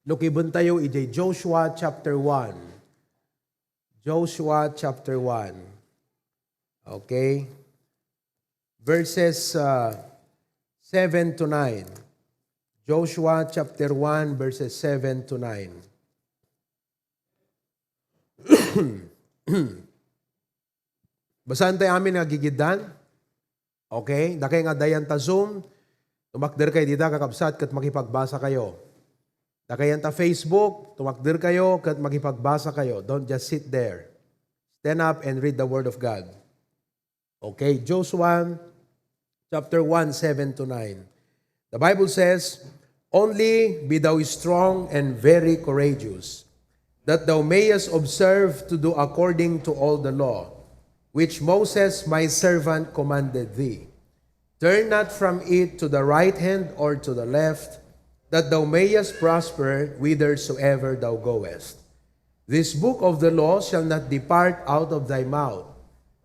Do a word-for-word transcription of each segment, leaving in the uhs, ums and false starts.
Lukibentayo idiay Joshua chapter one. Joshua chapter one. Okay? Verses, uh, seven to nine. Joshua chapter one, verses seven to nine. Basaen tayo amin nga gigiddan. Okay? Dakay nga adda Zoom, tumakder kayo dita, kakabsat, ket makipagbasa kayo. Dakay adda Facebook, tumakder kayo, ket makipagbasa kayo. Don't just sit there. Stand up and read the Word of God. Okay, Joshua chapter one, seven to nine. The Bible says, "Only be thou strong and very courageous, that thou mayest observe to do according to all the law, which Moses my servant commanded thee. Turn not from it to the right hand or to the left, that thou mayest prosper whithersoever thou goest. This book of the law shall not depart out of thy mouth,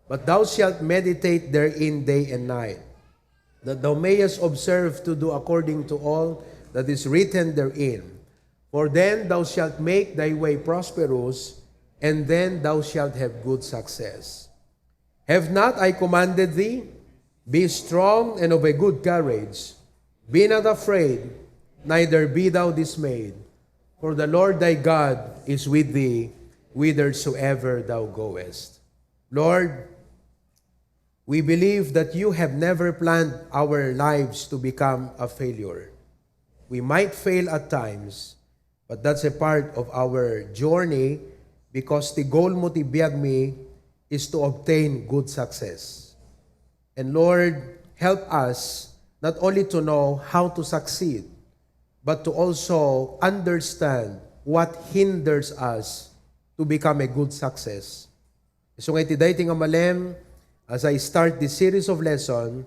but thou shalt meditate therein day and night, that thou mayest observe to do according to all that is written therein. For then thou shalt make thy way prosperous, and then thou shalt have good success. Have not I commanded thee? Be strong and of a good courage. Be not afraid, neither be thou dismayed, for the Lord thy God is with thee whithersoever thou goest." Lord, we believe that you have never planned our lives to become a failure. We might fail at times, but that's a part of our journey, because ti goal mo ti biag mi is to obtain good success. And Lord, help us not only to know how to succeed, but to also understand what hinders us to become a good success. Isu nga iti daytoy nga malem, as I start this series of lesson,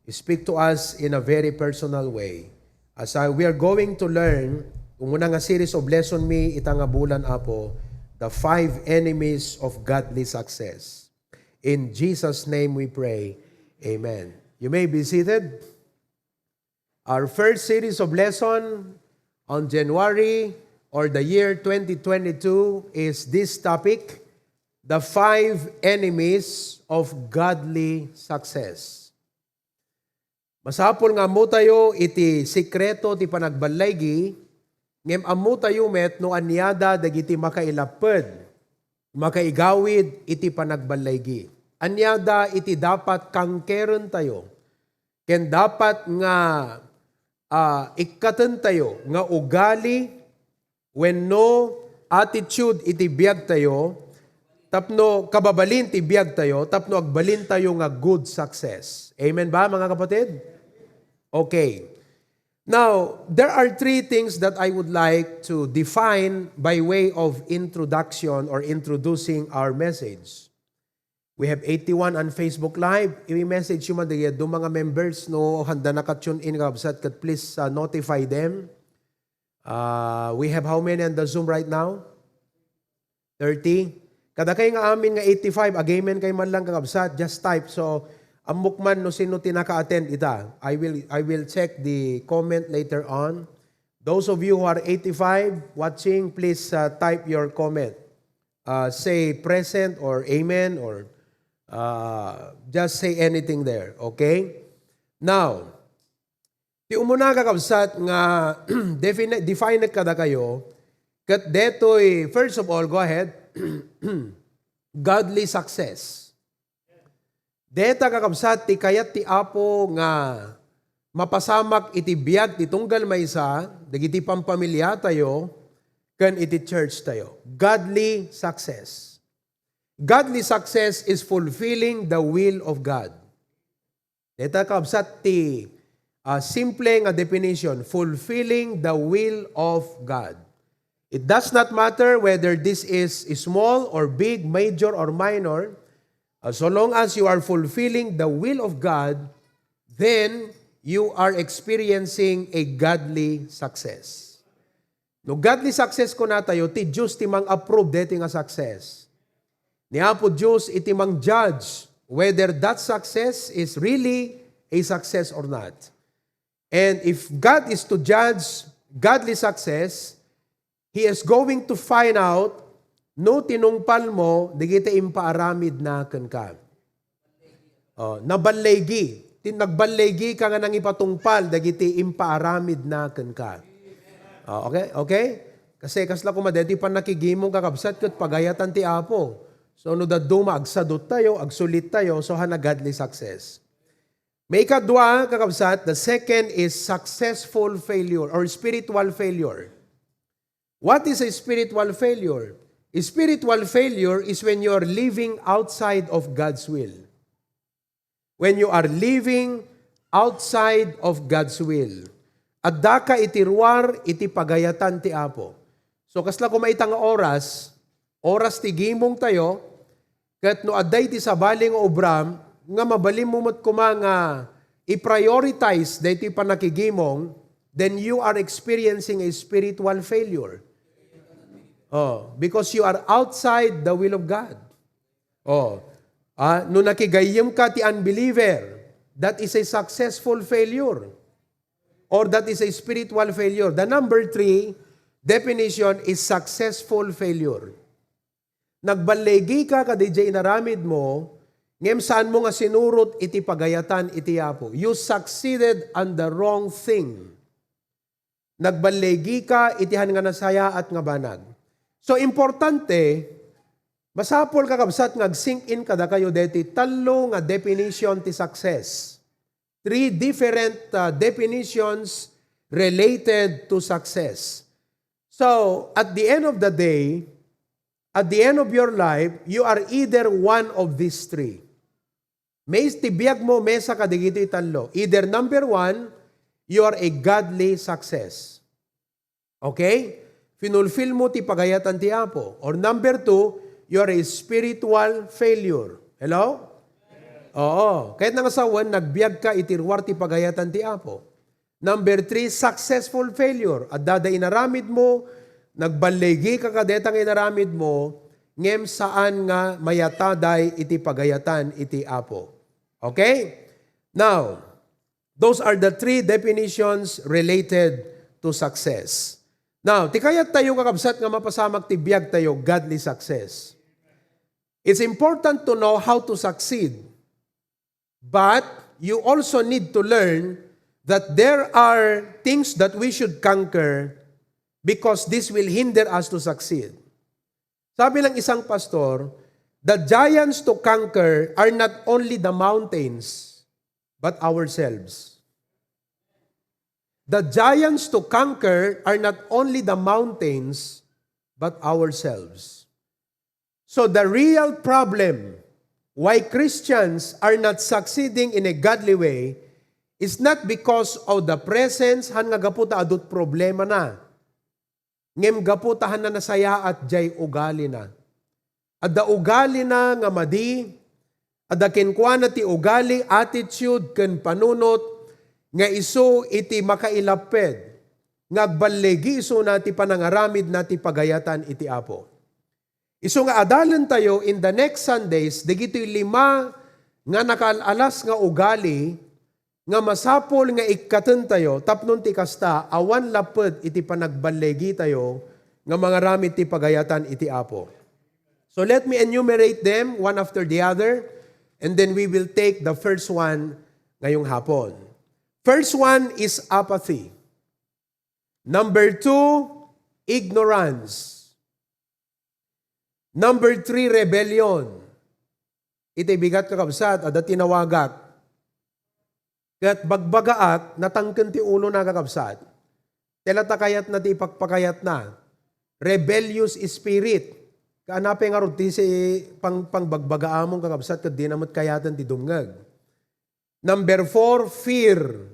speak to us in a very personal way. As I, we are going to learn, umuna nga series of lesson mi ita nga bulan, Apo, the five enemies of godly success. In Jesus' name we pray. Amen. You may be seated. Our first series of lesson on January or the year twenty twenty-two is this topic, the five enemies of godly success. Masapul nga ammotayo iti sekreto ti panagballaigi, ngem ammotayo met no aniada dagiti makailapped, makaigawid iti panagballaigi. Aniada iti dapat kangkerentayo, ken dapat nga, ah, ikkatentayo nga ugali wenno attitude iti biagtayo, tapno kababalin ti biagtayo, tapno agbalintayo nga good success. Amen ba, mga kapatid? Okay. Now, there are three things that I would like to define by way of introduction or introducing our message. We have eighty-one on Facebook Live. I-message yo man dagiti adu nga members no handa naka-tune in, kakabsat, ket please, uh, notify them. Uh, we have how many on the Zoom right now? Thirty. Kadakay nga amin nga eighty-five, agimen kay man lang, kakabsat, just type. So, ammok man no sino ti naka-attend ita. I will, I will check the comment later on. Those of you who are eighty-five watching, please, uh, type your comment. Uh, say present or amen or, uh, just say anything there, okay? Now, ti umuna, kakabsat, nga define, define kadakayo, ket detoy, first of all, go ahead, godly success. Deta, kakabsat, ti kayat ti Apo nga mapasamak iti biag ti tunggal maysa, dagiti pampamiliatayo, ken iti church tayo. Godly success. Godly success is fulfilling the will of God. Deta, kakabsat, ti, ah, simple nga definition, fulfilling the will of God. It does not matter whether this is small or big, major or minor, as so long as you are fulfilling the will of God, then you are experiencing a godly success. No godly success kunatayo, ti Dios ti mang-approve deti nga success. Ni Apo Dios iti mang-judge whether that success is really a success or not. And if God is to judge godly success, He is going to find out no tinungpal mo dagiti impaaramidna kenka. Oh, naballigi. Ti-, nagballigi ka nga nangipatungpal dagiti impaaramidna kenka. Oh, okay? Okay? Kasi kasla koma daytoy pannakigimong, kakabsat, ket pagayatan ti Apo. So, no dadduma, agsadut tayo, agsulit tayo, so, han a godly success. Maikadua, kakabsat, the second is successful failure or spiritual failure. What is a spiritual failure? A spiritual failure is when you are living outside of God's will. When you are living outside of God's will. Adda ka iti ruar iti pagayatan ti Apo. So, kasla koma ita nga oras, oras ti gimong tayo, ket no adda iti sabali nga obram, nga mabalinmo met koma nga i-prioritize daytoy pannakigimong, then you are experiencing a spiritual failure. Oh, because you are outside the will of God. Oh, ah, no nakigayyem ka ti unbeliever, that is a successful failure. Or that is a spiritual failure. The number three definition is successful failure. Nagballigi ka kadi jay inaramid mo, ngem saan mo nga sinurot iti pagayatan iti Apo. You succeeded on the wrong thing. Nagballigi ka iti han nga nasayaat nga banag. So, importante, masapul, kakabsat, nga ag-sink in kadakayo deti tallo nga definition ti success. Three different, uh, definitions related to success. So, at the end of the day, at the end of your life, you are either one of these three. May ti biag mo, mesa kadigiti tallo. Either number one, you are a godly success. Okay? Finulfill mo ti pagayatan ti Apo. Or number two, you are a spiritual failure. Hello? Oo. Kayat nga sawen, nagbiag ka iti ruar ti pagayatan ti Apo. Number three, successful failure. Adda da inaramid mo, nagballigi ka kadeta nga inaramid mo, ngem saan nga mayataday iti pagayatan iti Apo. Okay? Now, those are the three definitions related to success. Now, ti kayat tayo, kakabsat, nga mapasamak ti biag tayo, godly success. It's important to know how to succeed. But you also need to learn that there are things that we should conquer because this will hinder us to succeed. Sabi ng isang pastor, the giants to conquer are not only the mountains, but ourselves. The giants to conquer are not only the mountains, but ourselves. So the real problem why Christians are not succeeding in a godly way is not because of the presence, han nga gapu ta adut problema na. Ngem gapu ta han nasayaat jay ugalina. Adda ugalina nga madi, adda kenkuana ti ugali, attitude, ken panunot nga isu iti makailaped nga agballigi isuna ti panangaramidna ti pagayatan iti Apo. Isu nga adalentayo in the next Sundays, dagitoy lima nga nakaal-alas nga ugali nga masapul nga ikkatentayo tapno ti kasta, awan lapped iti panagballegitayo nga mangaramid ti pagayatan iti Apo. So let me enumerate them one after the other, and then we will take the first one ngayong hapon. First one is apathy. Number two, ignorance. Number three, rebellion. Iti bigat, kakabsat, adda tinawagak. Ket bagbagaak, natangken ti ulona, kakabsat. Tela ta kayatna ti ipakpakayatna. Rebellious spirit. Kaanapay ngarud ti si pang-, pangbagbagaamon, kakabsat, ket dina met kayaten ti dumngeg. Number four, fear.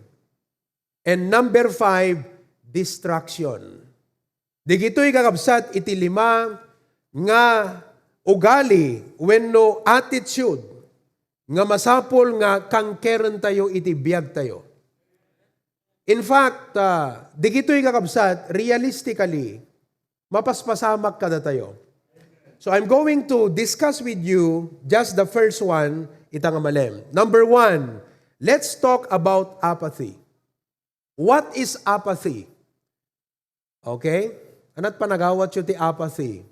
And number five, distraction. Digitoy, kakabsat, iti lima nga ugali wenno attitude nga masapul nga kangkerentayo iti biagtayo. In fact, ah, digitoy, kakabsat, realistically, mapaspasamak kadatayo. So I'm going to discuss with you just the first one, ita nga malem. Number one, let's talk about apathy. What is apathy? Okay? Ana't panagawatyo ti apathy?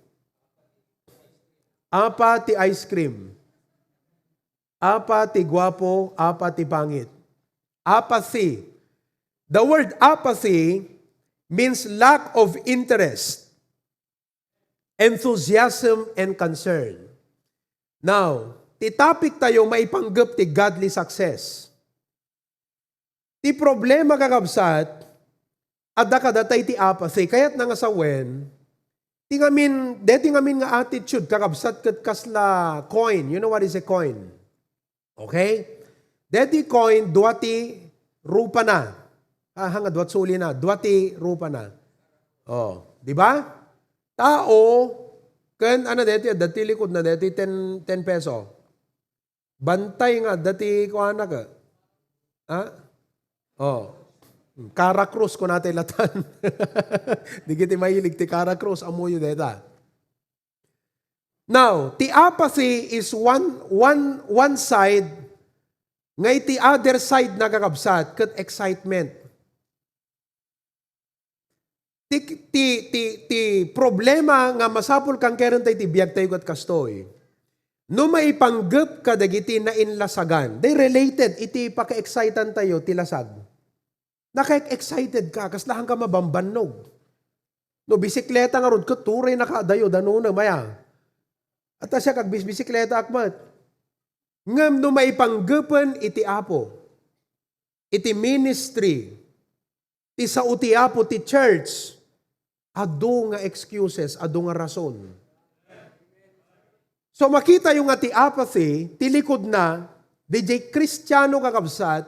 Apa ti ice cream? Apa ti guapo? Apa ti pangit? Apathy. The word apathy means lack of interest, enthusiasm, and concern. Now, ti topic tayo maipanggep ti godly success. Ti problema, kakabsat, adda kadata iti apathy. Kayatna nga sawen, ti ngamin, deti ngamin nga attitude, kakabsat, ket kasla coin. You know what is a coin? Okay? Deti coin, dua ti rupana. Ah, nga dua ti sulina, dua ti rupana. Oh, di ba? Tao, ken ano deti, dati likod na deti ten, ten peso. Bantay nga, dati kuana ka. Ha? Oh. Kara krus, kunatay latan. Digiti mahilig ti kara krus, ammoyo deta. Now, ti apathy is one, one, one side, nga iti other side na, kakabsat, ket excitement. Ti, ti, ti, ti problema nga masapul kangkerentayo ti biagtayo ket kastoy, no maipanggep kadagiti nainlasagan, they related iti paka-excitantayo ti lasag. Naka-excited ka, kasla haanka mabambannog. No bisikleta ngarud ket turay naka adayo, danona, maya. At siak, agbisbisikletaak met. Ngem no maipanggepen iti Apo, iti ministry, ti sao ti Apo, ti church, adu nga excuses, adu nga rason. So, makitayo nga ti apathy, ti likod na, diay Kristiano, kakabsat,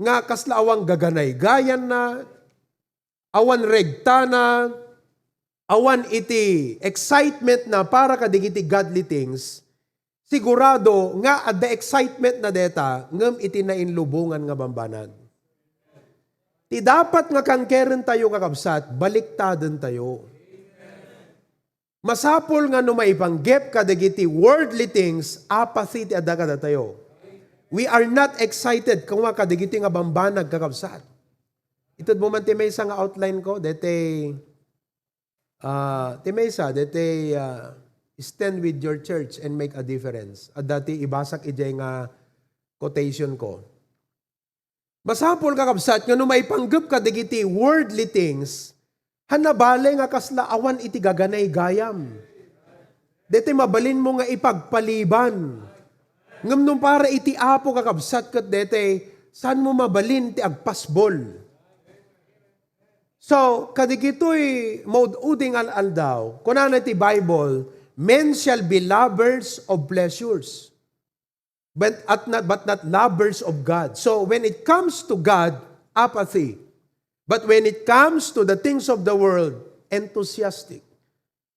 nga kasla awan gaganaygayanna, awan regtana, awan iti excitement na para kadagiti godly things, sigurado nga adda excitement na deta, ngem iti nainlubongan nga bambanag. Ti dapat nga kangkerentayo, kakabsat, baliktadentayo. Masapul nga no maipanggep kadagiti worldly things, apathy ti adda kadatayo. We are not excited koma kadagiti nga bambanag, kakabsat. Ited mo man ti maysa nga outline ko, dete, ah, ti maysa, dete, ah, "Stand with your church and make a difference." Adda ti ibasak idiay nga quotation ko. Masapul, kakabsat, nga no maipanggep kadagiti worldly things, han nabale nga kasla awan iti gaganaygayam. Dete mabalinmo nga ipagpaliban. Ngem no para iti Apo, kakabsat, ket dete, saanmo mabalin ti agpasbol? So, kadagitoy maud-udi nga al-aldaw, kunana ti Bible, "Men shall be lovers of pleasures, but at not, but not lovers of God." So, when it comes to God, apathy. But when it comes to the things of the world, enthusiastic,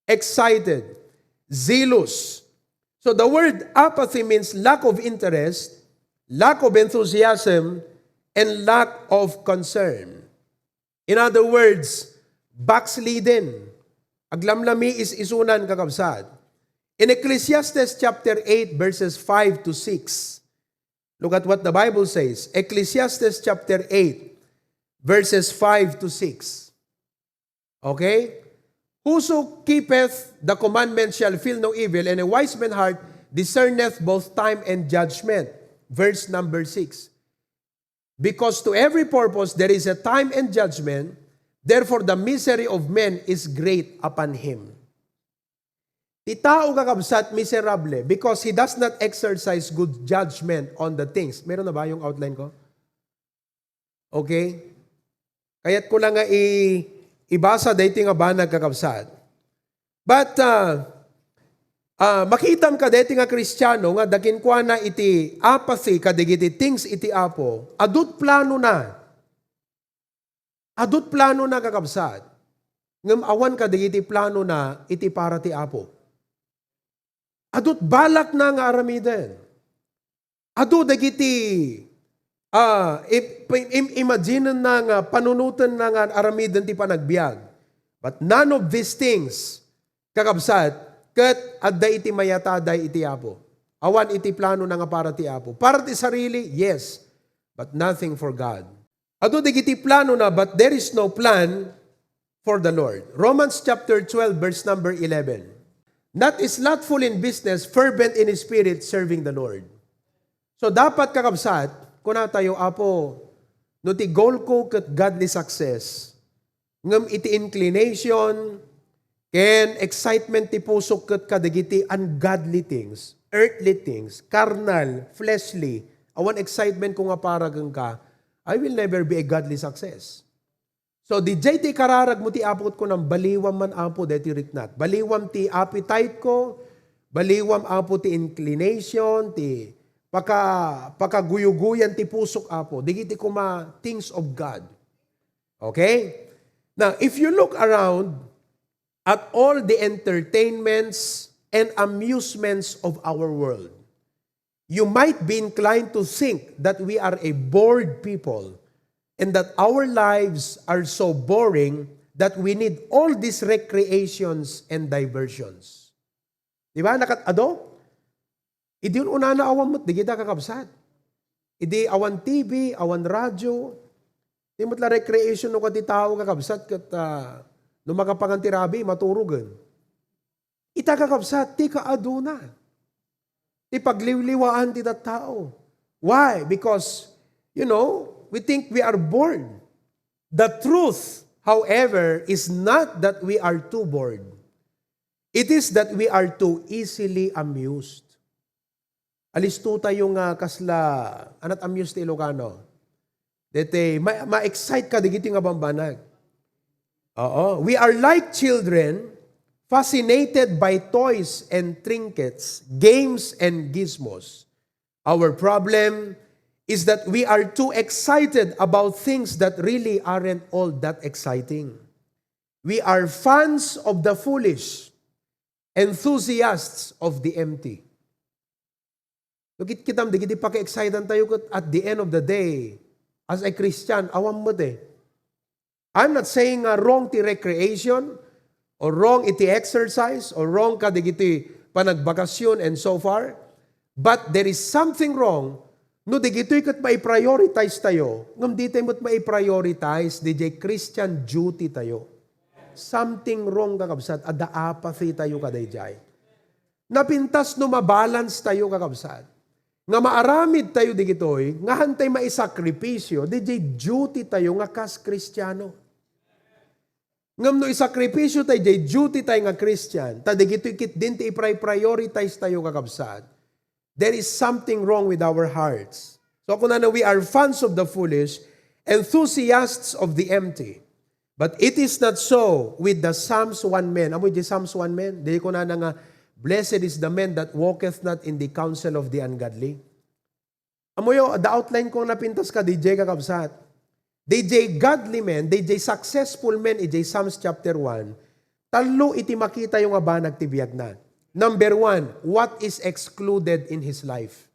excited, zealous. So, the word apathy means lack of interest, lack of enthusiasm, and lack of concern. In other words, backslidden. Aglamlami is isunan, kakabsat. In Ecclesiastes chapter eight, verses five to six, look at what the Bible says. Ecclesiastes chapter eight, verses five to six. Okay? "Whoso keepeth the commandment shall feel no evil, and a wise man's heart discerneth both time and judgment." Verse number six. "Because to every purpose there is a time and judgment, therefore the misery of men is great upon him." Ti tao, kakabsat, miserable because he does not exercise good judgment on the things. Meron na ba yung outline ko? Okay? Kayat ko lang nga i-, ibasa daytoy nga banag, kakabsat. But, ah, ah, makitam kadaytoy nga Kristiano nga dakinkuana iti apathy kadagiti things iti Apo, adut plano na. Adut plano na, kakabsat. Ngem awan kadagiti plano na iti para ti Apo. Adut balak na nga aramiden. Adu dagiti, ah, ip-, im-, imagine na nga, panunoten na nga aramiden ti panagbiag. But none of these things, kakabsat, ket adda iti mayataday iti Apo. Awan iti plano na nga para ti Apo. Para ti sarili, yes, but nothing for God. Adu dagiti plano na, but there is no plan for the Lord. Romans chapter twelve, verse number eleven. Not slothful in business, fervent in spirit, serving the Lord. So dapat, kakabsat, kuna tayo, Apo, no ti goal ko ket godly success, ngem iti inclination ken excitement ti pusok ket kadagiti ungodly things, earthly things, carnal, fleshly, awan excitement ko nga para kenka, I will never be a godly success. So, didiay ti ikararag mo ti Apo ket kunam, baliwam man, Apo, deti riknak. Baliwam ti appetite ko, baliwam, Apo, ti inclination, ti paka-, pakaguyuguyan ti pusok, Apo. Dagiti koma things of God. Okay? Now, if you look around at all the entertainments and amusements of our world, you might be inclined to think that we are a bored people and that our lives are so boring that we need all these recreations and diversions. Di ba? Nakat-ado? Idi unana awan met, di kita, kakabsat. Idi awan T V, awan radyo, di met la recreation no kadi tao, kakabsat, ket, ah, no makapangan ti rabi, maturogen. Ita, kakabsat, ti kaaduna ti pagliwliwaan ti tattao. Why? Because, you know, we think we are bored. The truth, however, is not that we are too bored. It is that we are too easily amused. Alisto tayo nga kasla, anat amuse ti Ilocano? Dete, ma-, ma-excite ka digiti nga bambanag. Oo. We are like children, fascinated by toys and trinkets, games and gizmos. Our problem is that we are too excited about things that really aren't all that exciting. We are fans of the foolish, enthusiasts of the empty. So, kit-, kitam, digiti paki-excitan tayo ket at the end of the day, as a Christian, awan met eh. I'm not saying nga wrong ti recreation, or wrong iti exercise, or wrong ka digiti panagbakasyon and so far. But there is something wrong no digitoy ket mai-prioritize tayo, ngem di tayo met mai-prioritize didiay Christian duty tayo. Something wrong, kakabsat, adda apathy tayo kadaydiay. Napintas no mabalance tayo, kakabsat, nga maaramid tayo digitoy, nga hantay maisakripisyo, didiay duty tayo nga kas Kristiano. Ngem no isakripisyo tayo diay duty tayo nga Christian, ta digitoy ketdin ti ipri-prioritize tayo, kakabsat, there is something wrong with our hearts. So, kunana, we are fans of the foolish, enthusiasts of the empty. But it is not so with the Psalms one man. Amo diay Psalms one man? Di kunana nga, "Blessed is the man that walketh not in the counsel of the ungodly." Amoyo, the outline ko nga napintas kadi, kakabsat. Diay godly men, diay successful men, idiay Psalms chapter one, tallo iti makitayo nga banag ti biagna. Number one, what is excluded in his life?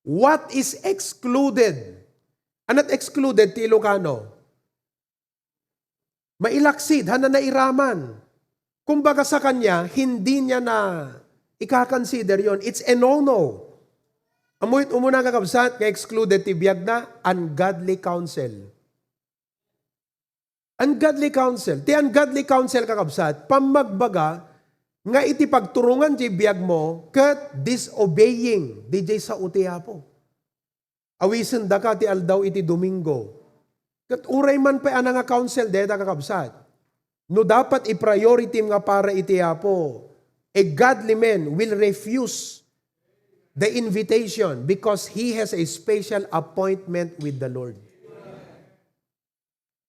What is excluded? Anat excluded ti Ilocano? Mailaksid, hana nairaman. Kumbaga sa kanya, hindi niya na ika-consider yon. It's a no-no. Amoy umuna, kakabsat, nga excluded ti biagna, ungodly counsel. Ungodly counsel. Ti ungodly counsel, kakabsat, pammagbaga nga iti pagturongan ti biag mo ket disobeying diay sao ti Apo. Awisen daka ti aldaw iti Domingo. Ket uray man pay a nanga-counsel dayta, kakabsat. No dapat i-priority nga para iti Apo, a godly man will refuse the invitation because he has a special appointment with the Lord.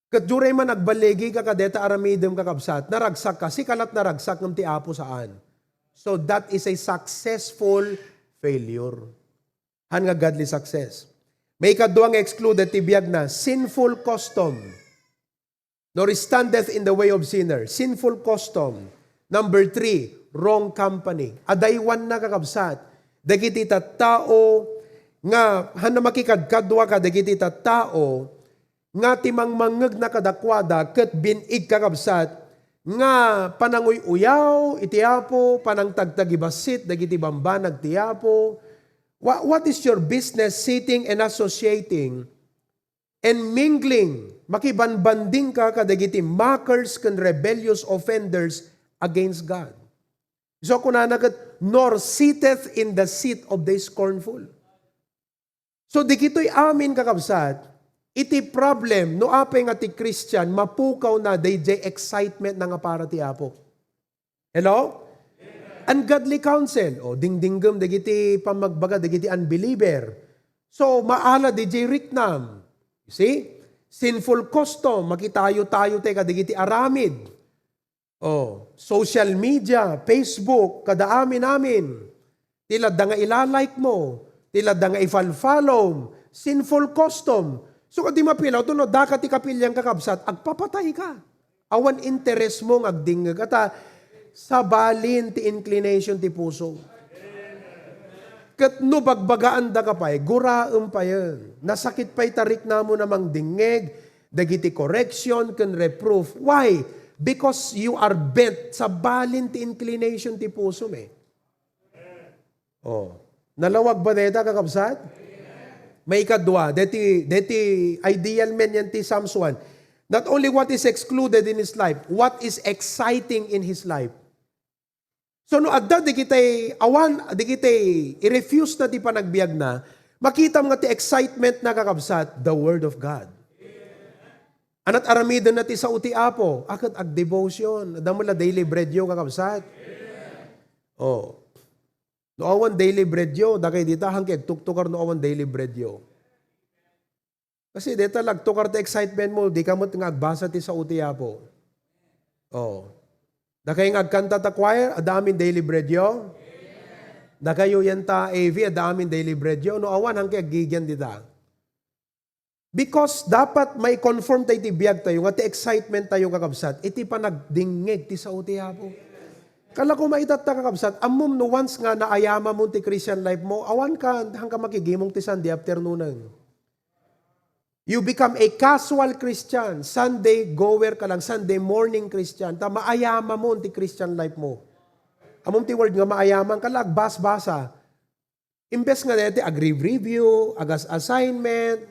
Ket uray man agballigi ka kadeta aramidem, kakabsat, naragsak ka, sika lat naragsak ngem ti Apo saan. So that is a successful failure. Han nga godly success. Maikadua nga excluded ti biagna, sinful custom. Nor standeth in the way of sinner. Sinful custom. Number three, wrong company. Adaywanna, kakabsat, dagiti tattao nga hanna makikadkadua kadagiti tattao nga ti mangmangngegna kadakuada ket bin-ig, kakabsat, nga pananguy-uyaw iti Apo, panangtagtagibassit dagiti bambanag ti Apo. Wha-, what is your business sitting and associating and mingling Makibanbandingka kadagiti mockers ken rebellious offenders against God. So, kunana ket, "Nor sitteth in the seat of the scornful." So, dagitoy amin, kakabsat, iti problem, no apay nga ti Christian, mapukawna daydiay excitement na nga para ti Apo. Hello? Ungodly counsel. O, dingdinggem dagiti pammagbaga dagiti unbeliever. So, maala daydiay riknam. You see? Sinful custom, makitayo-tayo tayo kadagiti aramid. O, social media, Facebook, kada amin-amin. Ti ladda nga ila-like mo, ti ladda nga i-follow-follow, sinful custom. So, kadi mapilaw to, no, daka ti kapilian, kakabsat, agpapatay ka. Awan interes mo nga agdingngeg. Ata, sabalin ti inclination ti puso. Ket no bagbagaanda ka pay, guraem payen. Nasakit pay ta riknamo na mangdingngeg dagiti correction ken reproof. Why? Because you are bent. Sabalin ti inclination ti puso, me. Oh. Nalawag ba dayta, kakabsat? Maikadua, deti, deti ideal man yan ti Psalms one. Not only what is excluded in his life, what is exciting in his life. So, no adda dagiti awan, dagiti i-refuse na ti panagbiagna, makitam nga ti excitement na, kakabsat, the Word of God. Anat aramiden na ti sao ti Apo, a ket agdevotion. Adda met la daily bread yo, kakabsat. Oh. No awan daily bread yo, dakay dita, haanka agtuktukar no awan daily bread yo. Kasi deta la agtukar ti excitement mo, dika met nga agbasa ti sao ti Apo. Oh. Dakay nga agkanta ta choir, adda amin daily bread yo? Dakayo yan ta A V, adda amin daily bread yo? No awan, haanka aggigian dita. Because dapat mai-conform tayo iti biag tayo, nga ti excitement tayo, kakabsat, iti panagdingngeg ti sao ti Apo. Kala ko maitatta, kakabsat, ammom no once nga naayamamon ti Christian life mo, awan ka, haanka makigimong ti Sunday afternoon. You become a casual Christian, Sunday goer ka lang, Sunday morning Christian, ta maayamamon ti Christian life mo. Ammom ti word nga maayaman, kala agbasbasa. Imbes nga deti agri-review, agas assignment,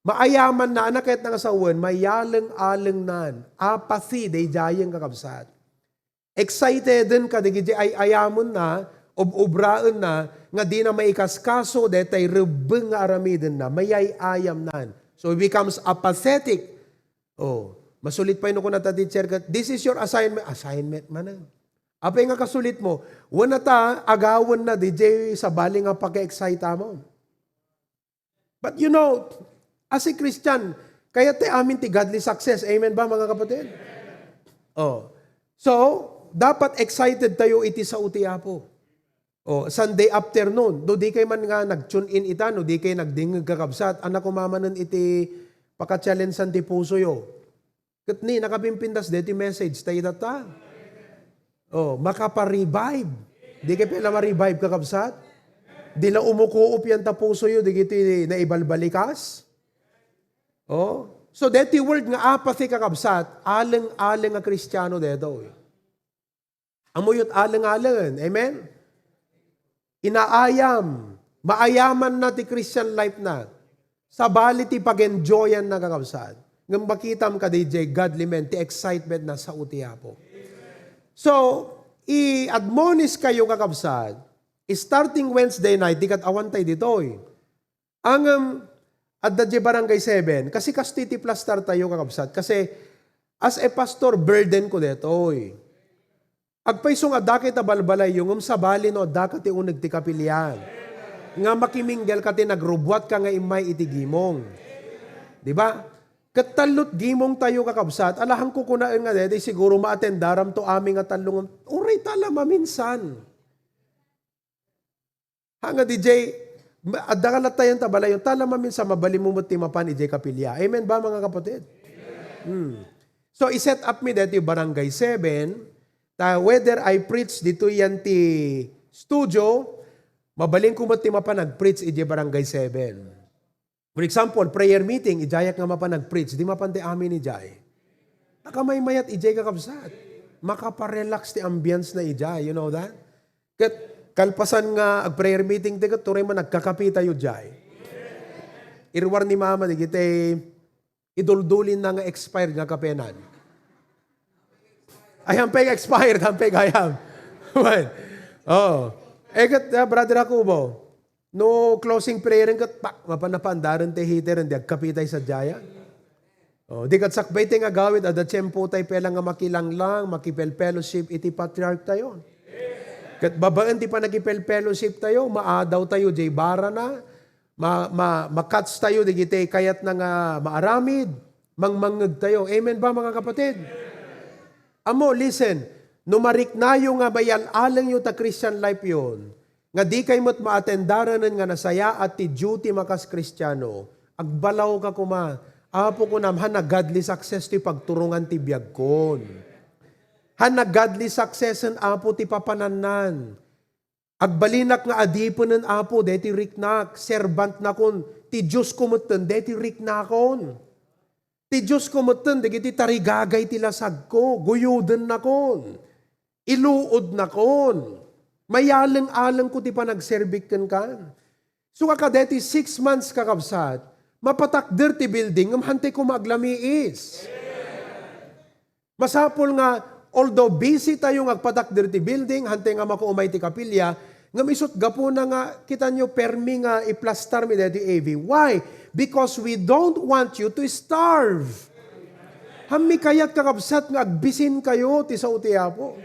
maayaman na, anak ket nga sawen, mayaleng-alengnan, apathy, daydiayen, kakabsat. Exciteden kadagiti ay-ayamen na, ob-obraen na, nga dina maikaskaso, detay rebbeng nga aramiden na, mayay-ayamnan. So, it becomes apathetic. Oh, masulit pay no kunata teacher ket, "This is your assignment." Assignment manen. Apay nga kasulit mo? Wen ata, agawen na, D J, sabali nga paki-excite mo. But you know, as a Christian, kayat tayo amin ti godly success. Amen ba, mga kapatid? Oh. So, dapat excited tayo iti sao ti Apo. Oh, Sunday afternoon, no di kay man nga nag-tune in ita, no di kay nagdingngeg, kakabsat, ania koma manen iti paka-challenge-an ti pusoyo. Ket ni, nakapimpintas deti message, ta ita ta. Oh, makapa-revive. Di kay pay la ma-revive, kakabsat? Di la umukuop yan ta pusoyo, dagiti naibalbalikas? Oh, so deti word nga apathy, kakabsat, aleng-aleng a Kristiano detoy. Ammoyo ti aleng-aleng. Amen? Inaayam. Maayaman na ti Christian life na. Sabali ti pag-enjoyan na, kakabsat. Ngem makitam kadi jay godly men, ti excitement na sao ti Apo. So, i-admonish kayo, kakabsat, starting Wednesday night, di ket awan tay ditoy. Ngem, adda jay Barangay Seven, kasi kastoy ti plastar tayo, kakabsat. Kasi, as a pastor, burden ko detoy. Agpayso nga adda kay ta balbalayyo, ngem sabali no adda ka ti uneg ti kapilian. Nga makiminggel ka ti nagrubbuat ka nga immay iti gimong. Di ba? Ket tallo ti gimong tayo, kakabsat, alahan ko kunaen nga dede, siguro maatendaram to amin nga tallo ngem, uray ta la maminsan. Ha nga D J, ma-, adda ka lattayan ta balayon, ta la maminsan mabalin mo met ti mapan ijay kapilia. Amen ba, mga kapatid? Hmm. So, i-set up mi deti Barangay Seven, ta whether I preach ditoy yan ti studio, mabalin ko met ti mapan nag-preach ijay Barangay Seven. For example, prayer meeting, ijayak nga mapan nag-preach, di mapan ti amin ijay. Nakamaymayat ijay, kakabsat. Makapa-relax ti ambience na ijay, you know that? Ket kalpasan nga ag-prayer meeting ti ket turay man nagkakape tayo jay. Iruar ni mama, dagiti Iduldulin na nga expired nga kapenan. Ay, hampay nga expired, hampay gayam. Wen. Oh. Eh, ket, ah, Brother Jacobo, no closing prayer ket pak, mapan-, napaandaren ti heater, di agkapitay sadiay. Oh, di ket sakbay ti nga agawid, adda tiempo tay pay lang nga makilanglang, makipel-fellowship iti patriarch tayo. Ket babaen ti panagipel-fellowship tayo, maadaw tayo, jay barana, ma-, ma-, ma-catch tayo, digiti kayatna nga maaramid, mangmangngeg tayo. Amen ba, mga kapatid? Amo, listen, no mariknayo nga mayal-alengyo ta Christian life yon, nga di kay met maatendaranen nga nasayaat ti duty makas Kristiano, agbalaw ka koma, Apo, kunam, han a godly success ti pagturongan ti biagkon. Han a godly success en Apo ti papanannan. Agbalinak nga adipenen Apo deti riknak, servantnakon, ti Diosko metten deti riknakon. Ti Diosko metten dagiti tarigagay ti lasagko, guyodennakon, iluodnakon, mayaleng-alengko ti panagserbik kenka. Isu nga kadeti six months, kakabsat, mapatakder ti building ngem hantay koma aglamiis. Masapul nga, although busy tayo nga agpatakder ti building, hantay nga makuumay ti kapilya, ngem isut gapuna nga, kitanyo, permi nga iplastar mi deti A V. Why? Because we don't want you to starve. Hammi kayat, kakabsat, nga agbisin kayo ti sao ti Apo.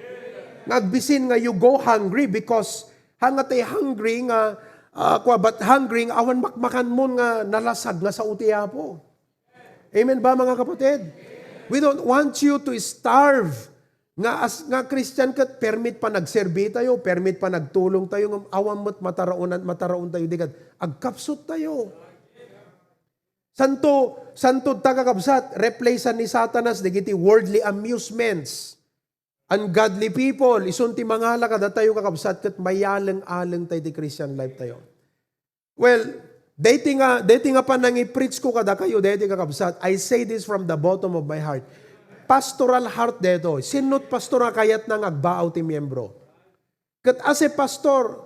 Nga agbisin nga you go hungry because, ha nga tay hungry nga, ah, kua, but hungry nga awan makmakanmon nga nalasag nga sao ti Apo. Amen ba, mga kapatid? We don't want you to starve. Nga as, nga Christian ket, permit panagserbi tayo, permit panagtulong tayo, ngem awan met mataraonan, mataraon tayo, di ket agkapsut tayo. Santo, santo ta, kakabsat, replacean ni Satanas dagiti worldly amusements. Ungodly people, isun ti mangala kadatayo, kakabsat, ket mayaleng-aleng tayo ti Christian life tayo. Well, daytoy nga, daytoy nga panangi-preach ko kadakayo, daytoy, kakabsat, I say this from the bottom of my heart. Pastoral heart daytoy. Sinno ti pastor nga kayatna nga agbaaw ti miyembro? Ket as a pastor,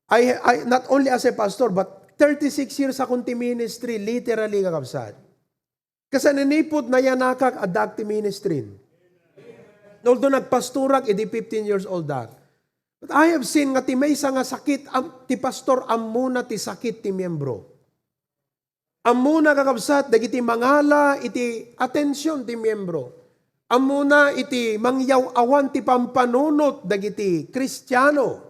I, I, not only as a pastor, but thirty-six years akon ti ministry, literally, kakabsat. Kasananipod nayanakak, addaak ti ministry. Although nagpastorak idi fifteen years old ak. But I have seen nga ti maysa nga sakit, am-, ti pastor, ammona ti sakit ti miyembro. Ammona, kakabsat, dagiti mangala iti atension ti miyembro. Ammona iti mangyaw-awan ti pampanunot dagiti Kristiano.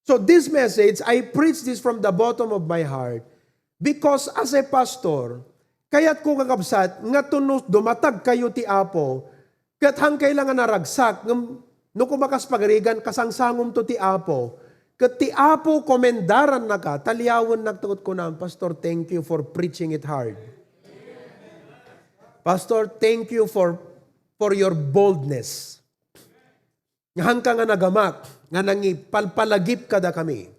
So this message, I preach this from the bottom of my heart because as a pastor, kayatko, kakabsat, nga tunos dumatag kayo ti Apo, ket han kayla nga naragsak, ngem no kumakas pagarigan, kasangsangomto ti Apo, ket ti Apo komendarannaka, taliawennak ta ket kunam, "Pastor, thank you for preaching it hard. Pastor, thank you for, for your boldness." Nga hanka nga nagamak, nga nangipalpalagip kadakami.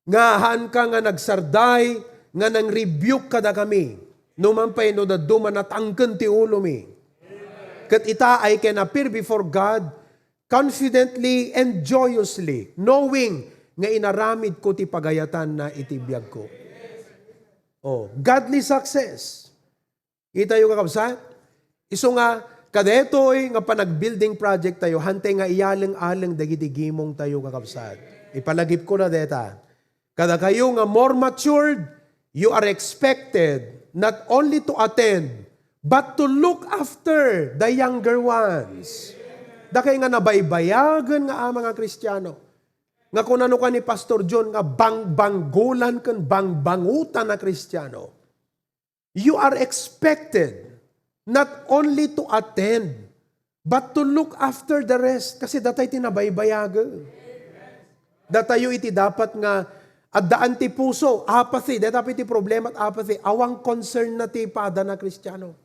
Nga hanka nga nagsarday, nga nang-rebuke kadakami. Numan pay no dadduma natangken ti ulomi. Ket ita, I can appear before God confidently and joyously, knowing nga inaramidko ti pagayatanna iti biagko. Oh, godly success. Kitayo, kakabsat? Isu nga, kadaytoy nga panagbuilding project tayo, hantay nga iyaleng-aleng dagiti gimong tayo, kakabsat. Ipalagipko na deta. Kadakayo nga more matured, you are expected not only to attend, but to look after the younger ones. Dakay nga nabaybayagen nga ama nga Kristiano. Nga kunano ka ni Pastor John nga bangbanggulan ken bangbangutan a Kristiano. You are expected not only to attend, but to look after the rest. Kasi datay ti nabaybayagen. Datayo iti dapat nga addaan ti puso, apathy. Dayta pay ti problema, apathy. Awan concern na ti padana Kristiano.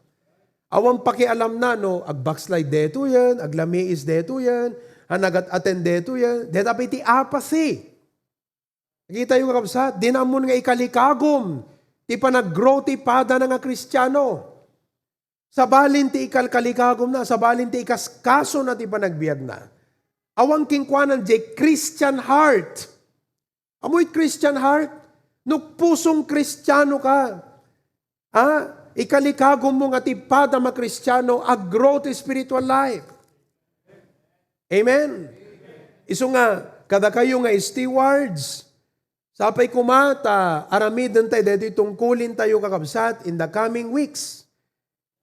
Awan pakialamna no ag-backslide detoyen, aglamiis detoyen, a nagat-attend detoyen. Dayta pay ti apathy. Kitayo, kakabsat, di na ammon nga ikalikagum ti panag-grow ti padana nga Kristiano. Sabalin ti ikalkalikagumna, sabalin ti ikaskasona ti panagbiagna. Awan kenkuana diay Christian heart. Amoy Christian heart? No pusong Kristiano ka, ah, Ikalikagummo nga ti padam a Kristiano a grow ti spiritual life. Amen? Isu nga, kadakayo nga stewards, sapay koma ta aramiden tayo daytoy tungkulin tayo, kakabsat, in the coming weeks.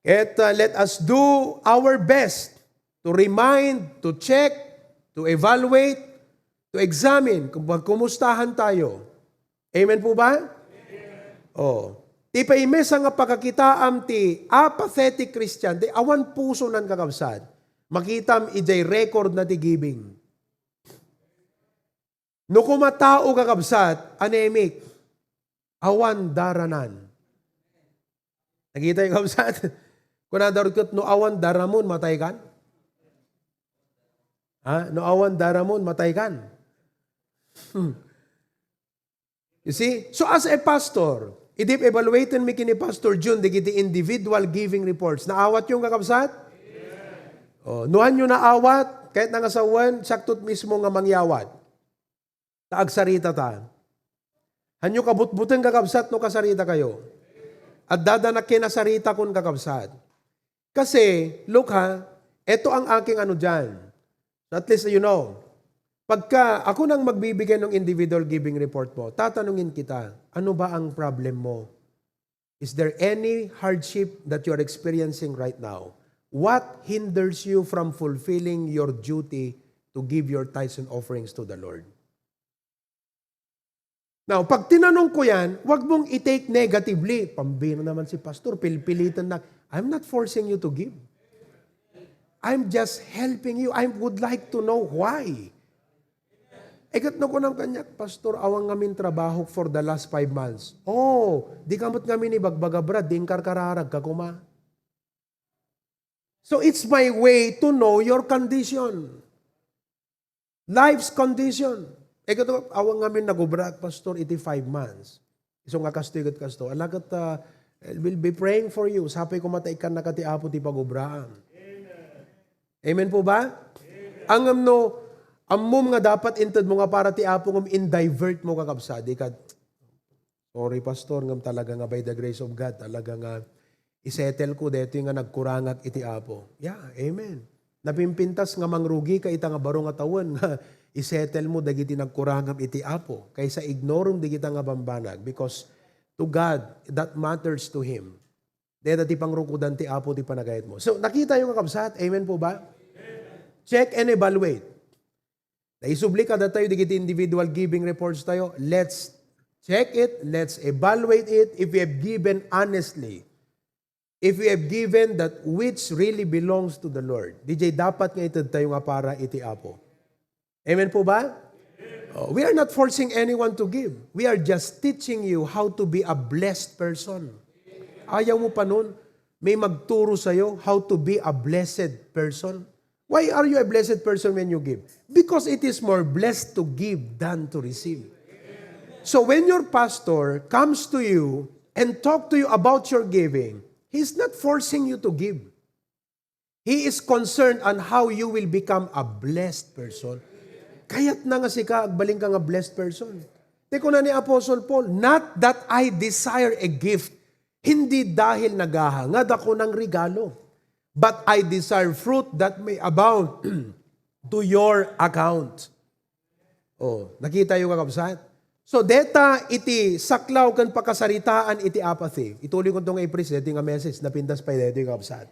Ket, uh, let us do our best to remind, to check, to evaluate, to examine kung kumustahan tayo. Amen po ba? Oh. Ti pay maysa nga pakakitaam ti apathetic Christian, ti awan pusonan, kakabsat, makitam idiay record na ti giving. No koma tao, kakabsat, anemic, awan daranan. Nakita yung, kabsat? Kuna darukot, no awan daramon, matay kan? Ha? No awan daramon, matay kan? Hmm. You see? So as a pastor, idi evaluaten mi kini Pastor Jun, dagiti individual giving reports. Naawat yung, kakabsat? Oh, no hanyo naawat, kahit nga sawen, saktot mismo nga mangyawat. Ta agsarita ta. Hanyo kabutbuten, kakabsat, no kasarita kayo. Addada na kinasarita kon, kakabsat. Kasi, look ha, eto ang aking ano dyan. So at least you know. Pagka ako nang magbibigay ng individual giving report mo, tatanungin kita, "Ano ba ang problem mo? Is there any hardship that you are experiencing right now? What hinders you from fulfilling your duty to give your tithes and offerings to the Lord?" Now, pag tinanong ko yan, wag mong i-take negatively. "Pambira naman si pastor, pilpilitan na." I'm not forcing you to give. I'm just helping you. I would like to know why. Iket no kunam kaniak, "Pastor, awan ngamin trabaho for the last five months." "Oh, di ka met ngamin ibagbaga, Brad, di inkarkararag ka koma." So it's my way to know your condition. Life's condition. Iket no, "Awan ngamin nagubra, Pastor, iti five months." Isu nga kastoy ket kasto. Ala ket, ah, we'll be praying for you. Sapay koma ta ikkan na ka ti Apo ti pagubraan. Amen po ba? Ang no, ammom nga dapat inted mo nga para ti Apo ngem in-divert mo, kakabsat, di ka, "Sorry, Pastor, ngem talaga nga by the grace of God, talaga nga isettle ko daytoy nga nagkurangak iti Apo." Yeah, amen. Napimpintas nga mangrugi ka ita nga baro nga tawen nga isettle mo dagiti nagkurangam iti Apo kaysa ignorem dagita nga bambanag, because to God, that matters to Him. Dayta ti pangrukodan ti Apo ti panagayat mo. So, nakita yo nga, kabsat? Amen po ba? Check and evaluate. Naisubli kadatayo dagiti individual giving reports tayo. Let's check it. Let's evaluate it. If we have given honestly, if we have given that which really belongs to the Lord, D J, dapat nga ited tayo nga para iti Apo. Amen po ba? Oh, we are not forcing anyone to give. We are just teaching you how to be a blessed person. Ayaw mo pa nun, may magturo sa'yo how to be a blessed person. Why are you a blessed person when you give? Because it is more blessed to give than to receive. So when your pastor comes to you and talk to you about your giving, he's not forcing you to give. He is concerned on how you will become a blessed person. Kayat na nga sika, agbalin ka nga blessed person. Ti kuna ni Apostle Paul, "Not that I desire a gift," hindi dahil nagaha nga dako nang regalo, "but I desire fruit that may abound to your account." Oh, nakita yo, kakabsat? So, deta iti saklaw ken pakasaritaan iti apathy. Ituloy ko to nga i-preach deti nga message, napintas pay deti, kakabsat.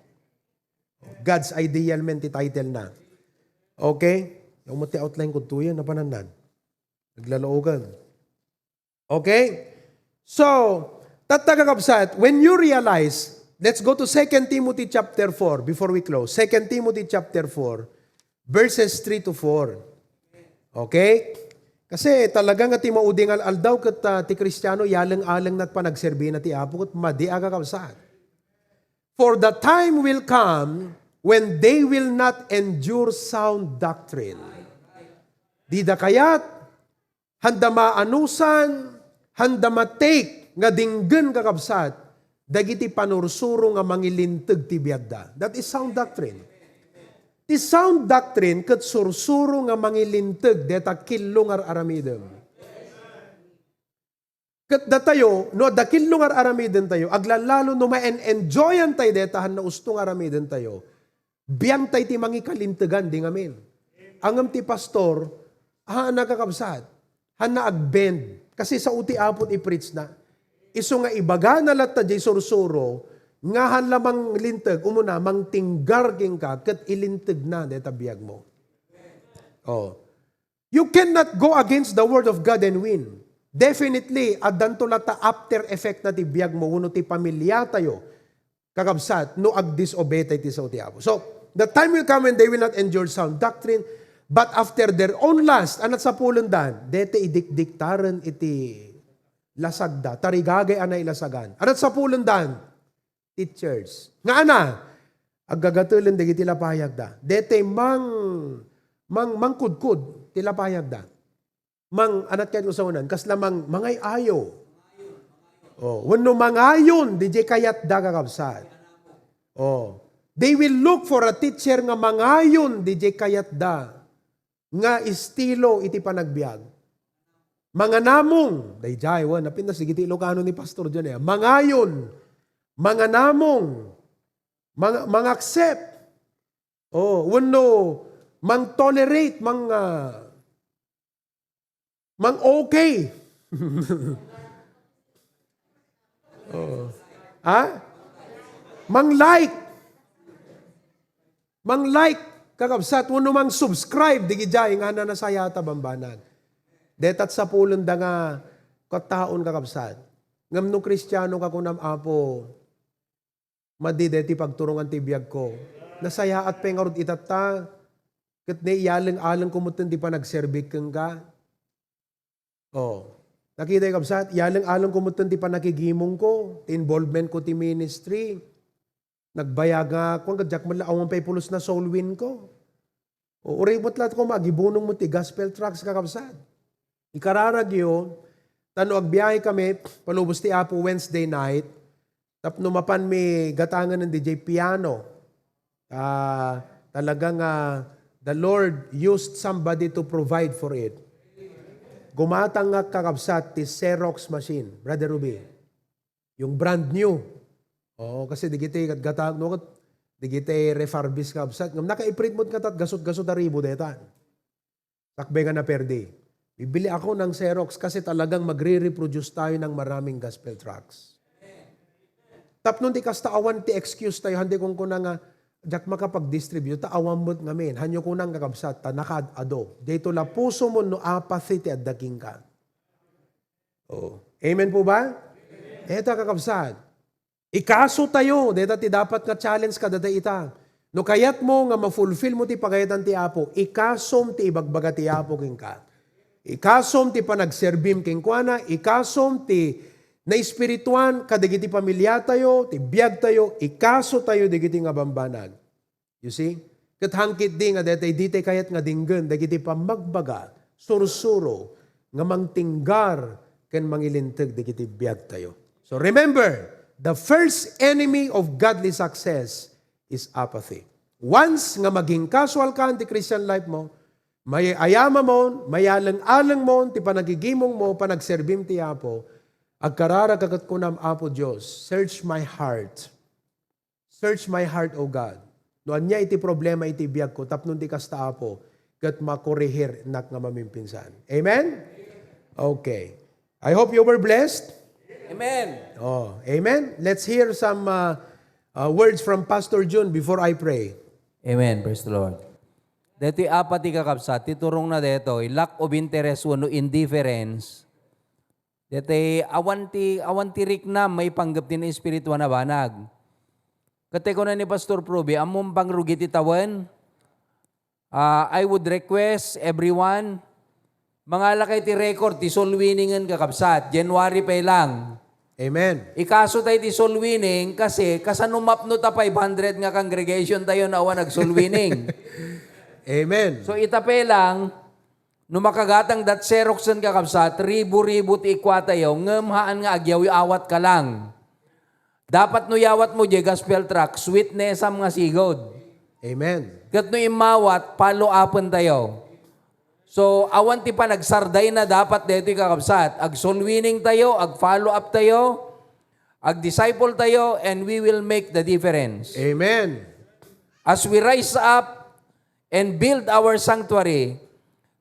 God's Ideal men ti title na. Okay? Yung mo ti outline ko tuyan, napanannan. Naglalaogan. Okay? So, tatta, kakabsat, when you realize, let's go to Second Timothy chapter four before we close. Second Timothy chapter four, verses three to four. Okay? Kasi talaga nga ti maudi nga aldaw ket, ah, ti Kristiano, yaleng-aleng na ti panagserbi na ti Apo, ket madi a, kakabsat. "For the time will come when they will not endure sound doctrine." Dida kayat, handa maanusan, handa matake nga dinggen, kakabsat, dagiti panursuro nga mangilinteg ti biagda. That is sound doctrine. Ti sound doctrine ket sursuro nga mangilinteg deta killo nga ar-aramidem. Ket datayo, no adda killo nga ar-aramidentayo, aglalalo no ma-en-enjoyan tayo deta han nausto nga aramidentayo, biangtay ti mangikalintegan, di ngamin. Ngem ti pastor, haan, kakabsat, hanna ag-bend. Kasi sao ti Apo ti i-preach na. Isu nga ibagana latta jay sursuro, nga han la manglinteg, umuna, mangtinggar kenka, ket ilintegna deta biagmo. Oh. You cannot go against the word of God and win. Definitely, addanto latta after effect na ti biagmo, wenno ti pamiliatayo, kakabsat, no ag-disobey tayo ti sao ti Apo. So, the time will come when they will not endure sound doctrine, but after their own lust, anat sapulendan, deta idikdiktaren iti lasagda, tarigagay a nailasagan. Anat sapulendan, teachers. Nga ana, aggagatelen dagiti lapayagda. Deta mang, mang, mangkudkod ti lapayagda. Mang, anat ket usaonan, kasla mang, mangay-ayo. Oh, wenno mangayon, diay kayatda, kakabsat. Oh, they will look for a teacher nga mangayon, diay kayatda. Nga estilo iti panagbiag. Manganamong, daydiay, wen, napintas digiti Ilocano ni Pastor John, eh. Mangayon, manganamong, mang-, mang-accept. Oh, wenno, mang-tolerate, mang, ah, mang-okay. Oh. Ha? Mang-like. Mang-like, kakabsat, wenno mang-subscribe, diay nga nasayat a bambanag. Detat sapulenda nga kataon, kakabsat. Ngem no Kristiano ka, kunam, Apo, madi deti pagturongan ti biagko. Nasayaat pay ngarud itatta, ket ne, iyaleng-alengko metten ti panagserbik kenka. Oh. Nakita, kabsat, iyaleng-alengko metten ti panakigimongko, ti involvementko ti ministry. Nagbayag nga, kuan, ket diak met la awan pay pulos na soul win ko. O, uray met la ko, agibunong met ti gospel tracts, kakabsat. Ikararagyo, ta no agbiahe kami, palubos ti Apo Wednesday night, tapno mapanmi gatangen diay piano. Ah, talaga nga, the Lord used somebody to provide for it. Gumatangak, kakabsat, ti Xerox machine, Brother Ruby. Yung brand new. Oo, kasi digiti gatgatag, no, ket digiti refurbish, kakabsat. Ngem nakaiprit met nga tat gasut-gasut a ribu deta. Sakbay nga naperdi. Bibili ako ng Xerox kasi talagang magre-reproduce tayo ng maraming gospel tracts. Tapno ti kasta, awan ti excuse tayo, handi kong kuna nga, diak makapag-distribute, ta awan met ngamin. Hanyo kunang, kakabsat, ta nakaad-ado. Dayto la puso mo no apathy ti adda kenka. Oh. Amen po ba? Eta, kakabsat. Ikaso tayo, deta ti dapat nga challenge kadata ita. No kayatmo nga ma-fulfill mo ti pagayatan ti Apo, ikasom ti ibagbaga ti Apo kenka. Ikasom ti panagserbim kenkuana, ikasom ti naespirituan kadagiti pamiliatayo, ti biagtayo, ikaso tayo dagiti nga bambanag. You see? Ket hangkit di nga daytay, ditay kayat nga dinggen dagiti pammagbaga, sursuro, nga mangtinggar ken mangilinteg dagiti biagtayo. So remember, the first enemy of godly success is apathy. Once nga maging casual ka ti Christian life mo, mayayamamon, mayaleng-alengmon ti panagigimongmo, panagserbim ti Apo, agkararagka ket kunam, Apo Dios, search my heart. Search my heart, O God. No ania iti problema iti biagko, tapno ti kasta, Apo, ket makorehirnak nga mamimpinsan. Amen? Okay. I hope you were blessed. Amen. Oh, amen. Let's hear some, uh, uh, words from Pastor Jun before I pray. Amen. Praise the Lord. Daytoy apathy, kakabsat, ti turongna daytoy, lack of interest wenno indifference. Daytay awan ti, awan ti riknam maipanggep ti naespirituan a banag. Ket ti kuna ni Pastor Probe, ammom pangrugi ti tawen? Ah, I would request everyone, mangalakay ti record ti soul winningen, kakabsat. January pay lang. Amen. Ikaso tayo ti soul winning kasi kasano mapno ta five hundred nga congregation tayo no awan ag-soul winning? Amen. So, ita pay lang, no makagatang dat Xeroxen, kakabsat, ribu-ribu ti ikua tayo, ngem haan nga agyaw-awat ka lang. Dapat no yawat mo diay gospel tract, sweetnessam nga sigud. Amen. Ket no immawat, follow upen tayo. So, awan ti panagsardayna dapat daytoy, kakabsat. Ag-soul winning tayo, ag-follow up tayo, ag-disciple tayo, and we will make the difference. Amen. As we rise up and build our sanctuary,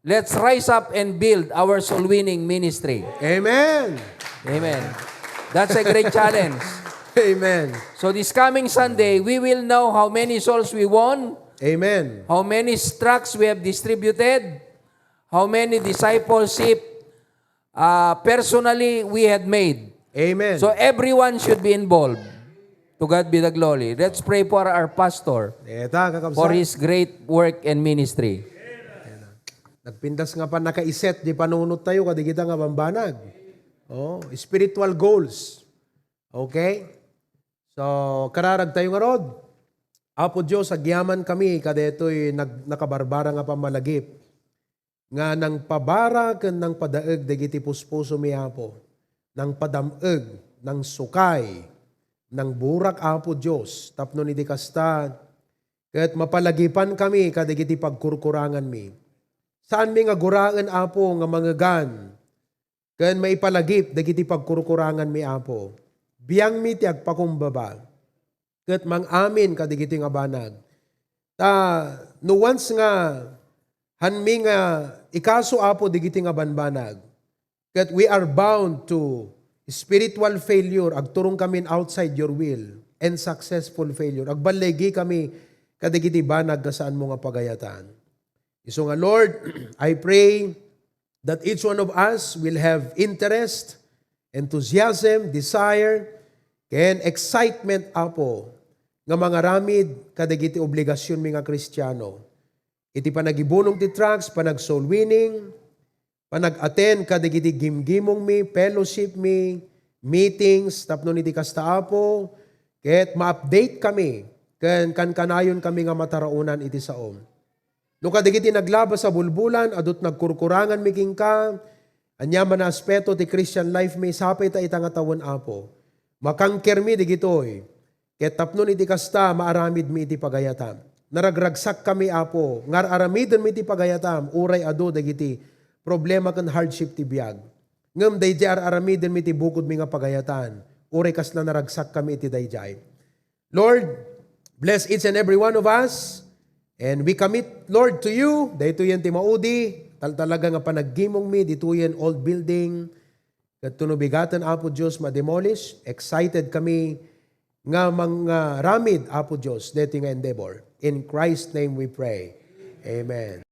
let's rise up and build our soul winning ministry. Amen. Amen. That's a great challenge. Amen. So this coming Sunday, we will know how many souls we won, Amen. how many tracts we have distributed, how many discipleship uh, personally we had made. Amen. So everyone should be involved. To God be the glory. Let's pray for our pastor Eta, kakabsat. for his great work and ministry. Nagpintas nga pannakaiset di panunot tayo kadigita nga bambanag. Oh, spiritual goals. Okay? So, kararag tayo ngarud. Apo Dios, agyaman kami kadetoy nag- nakabarbara nga pammalagip nga nangpabara ken nangpadaeg dagiti puspusomi, Apo. Nangpadam-eg, nangsukay, nangburak, Apo Dios, tapno iti kasta, ket mapalagipan kami kadagiti pagkurkuranganmi. Saanmi nga guraen, Apo, nga mangegan ken maipalagip dagiti pagkurkuranganmi, Apo. Biangmi ti agpakumbaba ket mang-amin kadagiti nga banag. Ta no once nga hanmi nga ikaso, Apo, dagiti nga banbanag, ket we are bound to spiritual failure, agturong kamin outside your will, and successful failure. Agballigi kami kadagiti banag nga saanmo nga pagayatan. Isu nga, Lord, I pray that each one of us will have interest, enthusiasm, desire, ken excitement, Apo, nga mangaramid kadagiti obligasionmi nga Kristiano. Iti panagibunong ti tracts, panag-soul winning, panag-attend kadagiti gimgimongmi, fellowshipmi, meetings, tapno iti kasta, Apo, ket ma-update kami ken kankanayon kami nga mataraonan iti saom. No kadagiti naglabas a bulbulan, adut nagkurkuranganmi kenka, ania man a aspeto ti Christian life mi, sapay ta ita nga tawen, Apo. Makangkermi digitoy, ket tapno iti kasta, maaramidmi iti pagayatam. Naragragsakkami, Apo, nga ar-aramidenmi iti pagayatam, uray adu dagiti problema ken hardship ti biag. Ngem daydiay ar-aramidenmi iti bukodmi nga pagayatan, uray kasla naragsakkami iti daydiay. Lord, bless each and every one of us. And we commit, Lord, to you, daytoyen ti maudi, taltalaga nga panaggimongmi, ditoyen old building, ket no bigaten, Apo Dios, ma-demolish, excited kami nga mangaramid, Apo Dios, daytoy nga endeavor. In Christ's name we pray. Amen.